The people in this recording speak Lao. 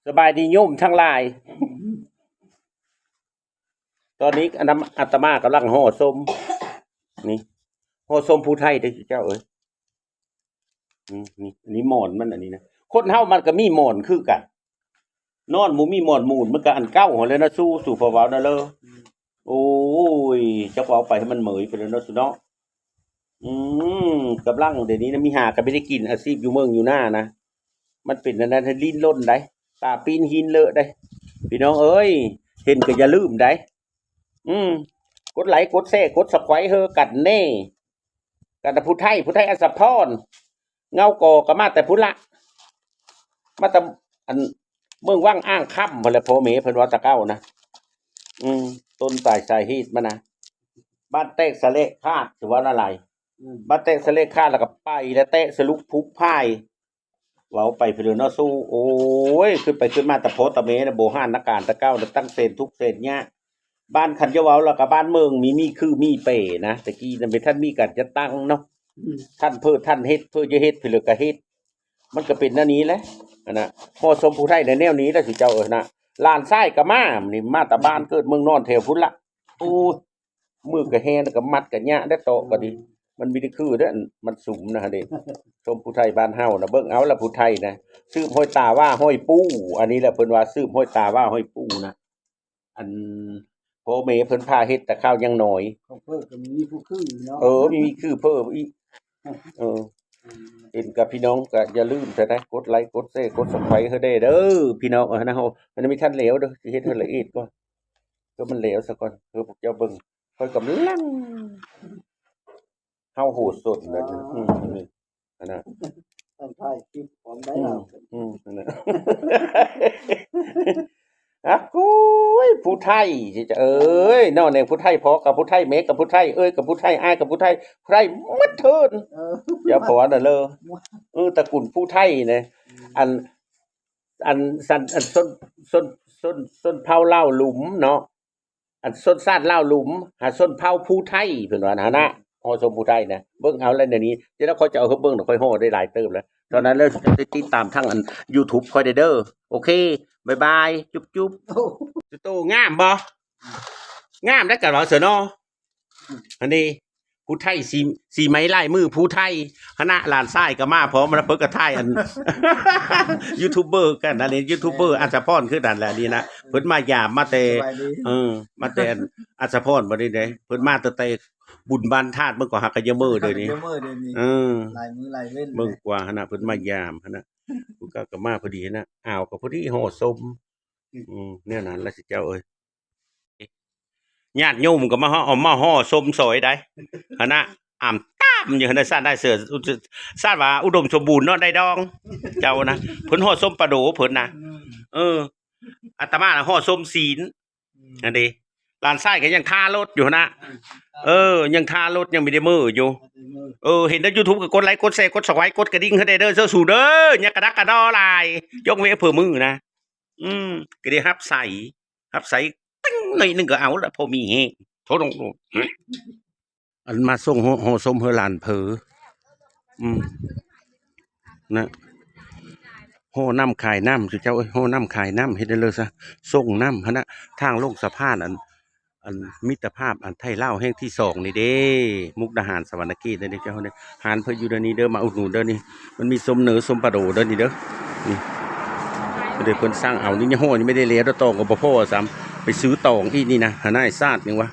ສະບາຍດີໂຍມທັງຫຼາຍ. ຕອນນີ້ອາຕະມາ ອາຕະມາກຳລັງຫໍ່ສົມ ນີ້ ຫໍ່ສົມຜູ້ໄທເດີ້ເຈົ້າເອີຍ. ອືມ ນີ້ ອັນນີ້ໝອນມັນ ອັນນີ້ນະ. ຄົນເຮົາມັນກໍມີໝອນຄືກັນ ນອນບໍ່ມີໝອນໝູນ ມັນກໍອັນເກົ່າຫັ້ນແຫຼະນະ ສູ່ ສູ່ພໍ່ເວົ້ານະເລີ. ອືມ ໂອ້ຍ ຈັກເວົ້າໄປໃຫ້ມັນເມີຍໄປແລ້ວເນາະ ສູ່ເນາະ. ອືມ ກຳລັງ ດຽວນີ້ນະ ມີຫາກໍບໍ່ໄດ້ກິນ ອາຊີບຢູ່ເມືອງຢູ່ນານະ ມັນເປັນອັນນັ້ນ ໃຫ້ລີ້ນລົນໄດ໋ ຕາປີ້ນຫີນເລີະໄດ໋ ພີ່ນ້ອງເອີຍ. ເຫັນກໍຢ່າລືມໄດ໋ ອືມ ກົດໄລ ກົດແຊ ກົດສະໄຄຣບ໌ ເຮີກັນແນ່. ກັນນະ ຜູ້ໄທ ຜູ້ໄທອັດສະພອນ ເງົາກໍ ກໍມາແຕ່ພຸ້ນລະ ມາແຕ່ອັນເມືອງວັງອ່າງຄຳພຸ້ນແຫຼະ ພໍ່ແມ່ເພິ່ນວ່າແຕ່ເກົ່ານະ. ອືມ ຕົ້ນຕາຍສາເຫດມັນນະ ບ້ານແຕກສະແຫຼກຂາດ ຊິວ່າແນວໃດ. ອືມ ບ້ານແຕກສະແຫຼກຂາດ ແລ້ວກໍໄປແລ້ວແຕະສະຫຼຸບຜຸບພາຍ ເວົ້າໄປພຸ້ນເນາະສູ່. ໂອ້ຍ ຄິດໄປຄິດມາ ຕາພໍ່ຕາແມ່ນະ ໂບຮານນະການແຕ່ເກົ່ານະ ຕັ້ງແສນທຸກແສນຍາກ. ບ້ານ ຄັນຈະເວົ້າແລ້ວກໍບ້ານເມືອງມີ ມີຄືມີເປນະ ແຕ່ກີ້ນະ ບໍ່ທັນມີການຈັດຕັ້ງເນາະ. ອືມ ທ່ານເພີ້ ທ່ານເຮັດ ເພີ້ຈະເຮັດ ເພີ້ເລີກະເຮັດ ມັນກໍເປັນແນວນີ້ແຫຼະ. ອັນນະ ເໝາະສົມຜູ້ໄທໃນແນວນີ້ລະ ສູ່ເຈົ້າເອີຍນະ. ຫຼານຊາຍກໍມາ ນີ້ມາແຕ່ບ້ານເກີດເມືອງນອນແຖວພຸ້ນລະ. ໂອ້ຍ ມືກະແຮງ ກະມັດກະຍະ ແລະ ເຕາະກະດີ ມັນມີແຕ່ຄືເດ້ ມັນສຸມນະເດ້. ຊົມຜູ້ໄທບ້ານເຮົານະ ເບິ່ງເອົາລະ ຜູ້ໄທນະ ສືບຮອຍຕາຫວ້າຮອຍປູ່. ອັນນີ້ແຫຼະເພິ່ນວ່າ ສືບຮອຍຕາຫວ້າຮອຍປູ່ນະ. ອັນ ພໍ່ແມ່ເພິ່ນພາເຮັດແຕ່ຄາວຍັງນ້ອຍ ຂອງເພິ່ນກໍມີຜູ້ຄືເນາະ. ເອີ ມີ ມີຄືເພິ່ນອີກ. ເອີ ເຫັນກັບພີ່ນ້ອງກໍຢ່າລືມຊະນະ ກົດໄລ ກົດແຊ ກົດຊັບສະໄຄຣບ໌ ໃຫ້ແດ່ເດີພີ່ນ້ອງ. ເອີ ນະ ເຮົາ ມັນຍັງບໍ່ທັນແລ້ວເດີ ຊິເຮັດໃຫ້ລະອຽດກ່ອນ ເພື່ອມັນແລ້ວຊະກ່ອນ ເພື່ອພວກເຈົ້າເບິ່ງ. ຂ້ອຍກຳລັງເຮົາໂຫສົດເລີຍ. ອືມ ອັນນັ້ນ ຕ້ອງຖ່າຍຄລິບພ້ອມໄດ້. ອືມ ລາວ ອືມ ອັນນັ້ນ ອາ ໂອ້ຍ ຜູ້ໄທເອີຍເນາະ ແນງຜູ້ໄທ ພໍ່ກັບຜູ້ໄທ ແມ່ກັບຜູ້ໄທ ເອື້ອຍກັບຜູ້ໄທ ອ້າຍກັບຜູ້ໄທ ຜູ້ໄທໝົດເທີນ. ເອີ ຢ່າພໍນະເລີ ເອີ ຕະກຸນຜູ້ໄທນະ. ອືມ ອັນ ອັນ ອັນ ອັນ ຊົນ ຊົນ ຊົນ ຊົນເຜົ່າລາວລຸ່ມເນາະ ອັນຊົນຊາດລາວລຸ່ມ ຫາຊົນເຜົ່າຜູ້ໄທ ເພິ່ນວ່າຫັ້ນນະ. ຫໍ່ສົມຜູ້ໄທນະ ເບິ່ງເອົາແລ້ວ ດຽວນີ້ ດຽວຂ້ອຍຈະເອົາໃຫ້ເບິ່ງ ຂ້ອຍຫໍ່ໄດ້ຫຼາຍເຕີບແລ້ວ. ຕອນນັ້ນເລີຍ ຕິດຕາມທາງອັນ YouTube ຂ້ອຍໄດ້ເດີ. ໂອເຄ ບາຍບາຍ ຈຸບໆ. ໂອ້ ໂຕງາມບໍ່? ງາມໄດ໋ ກັນວ່າເສີເນາະ. ອັນນີ້ ຜູ້ໄທສີ ສີໄມ້ລາຍມືຜູ້ໄທຫັ້ນນະ. ຫຼານຊາຍກໍມາພ້ອມນະ ເພິ່ນກໍຖ່າຍອັນ ຢູທູບເບີກັນ. ອັນນີ້ຢູທູບເບີ ເອີ ອັດສະພອນຄືກັນແຫຼະນີ້ນະ ເພິ່ນມາຢາມ ມາແຕ່ ສະບາຍດີ ເອີ ມາແຕ່ອັດສະພອນ ບັດນີ້ເດ້ ເພິ່ນມາຕັ້ງແຕ່ບຸນບ້ານທາດ ເບິ່ງກໍຫາກະຍັງເມີດຽວນີ້ ຍັງເມີດຽວນີ້. ເອີ ຫຼາຍມື້ຫຼາຍເວັນ ເບິ່ງກວ່າຫັ້ນນະ ເພິ່ນມາຢາມຫັ້ນນະ. ຜູ້ກໍ ກໍມາພໍດີຫັ້ນນະ ອ່າວ ກໍພໍດີຫໍ່ສົມ. ອືມ ອືມ ແນວນັ້ນລະຊິເຈົ້າເອີຍ ຍາດໂຍມກໍມາຫໍ່ ເອົາມາຫໍ່ສົມຊ່ອຍໄດ໋ ຫັ້ນນະ ອ້າມຕາມຢູ່ຫັ້ນນະ. ຊາດໄດ້ເສືອ ຊາດວ່າອຸດົມສົມບູນເນາະ ໄດ້ດອງ ເຈົ້ານະ ເພິ່ນຫໍ່ສົມປາໂດເພິ່ນນະ. ເອີ ອາດຕະມານະຫໍ່ສົມສີນ ອືມ ອັນນີ້ ຫຼານຊາຍກໍຍັງທາລົດຢູ່ຫັ້ນນະ. ອືມ ເອີ ຍັງທາລົດ ຍັງບໍ່ໄດ້ເມືອຢູ່. ເອີ ເຫັນໃນຢູທູບກໍກົດໄລ ກົດແຊ ກົດຊັບສະໄຄຣບ໌ ກົດກະດິ່ງໃຫ້ແດ່ເດີ ເຈົ້າສູ່ເດີ. ຢ່າກະດັກກະດໍຫຼາຍ ຍົກເວັ້ນເພື່ອມື້ນະ. ອືມ ກໍໄດ້ຮັບໃຊ້ ຮັບໃຊ້ຕິ້ງໜ້ອຍໜຶ່ງກໍເອົາລະ ພໍມີແຮງ. ໂທດລົງ ອັນມາສົ່ງຫໍ່ສົມເຮືອນຫຼານເພີ ອືມ ນະ ຫໍ່ນ້ຳຂາຍນ້ຳ ຊຸເຈົ້າເອີຍ ຫໍ່ນ້ຳຂາຍນ້ຳ ເຮັດໄດ້ເລີຍຊະ ສົ່ງນ້ຳຫັ້ນນະ. ທາງລົງສະພານ ອັນ ອັນມິດຕະພາບ ອັນໄທລາວແຫ່ງທີສອງນີ້ເດ້ ມຸກດາຫານ ສະຫວັນນະເຂດນີ້ເດ້ ເຈົ້າເດ້ ຮ້ານເພິ່ນຢູ່ເດີນີ້ເດີ ມາອຸດໜູນເດີນີ້. ມັນມີສົ້ມເໜີ ສົ້ມປາໂດເດີນີ້ເດີ ນີ້ ເດີເພິ່ນສັ່ງເອົານີ້ ຍັງຫໍ່ຍັງບໍ່ໄດ້ແລ້ວ ຕອງກໍບໍ່ພໍຊ້ຳ ໄປຊື້ຕອງອີກນີ້ນະ. ຫານາຍຊາດຍັງວ່າ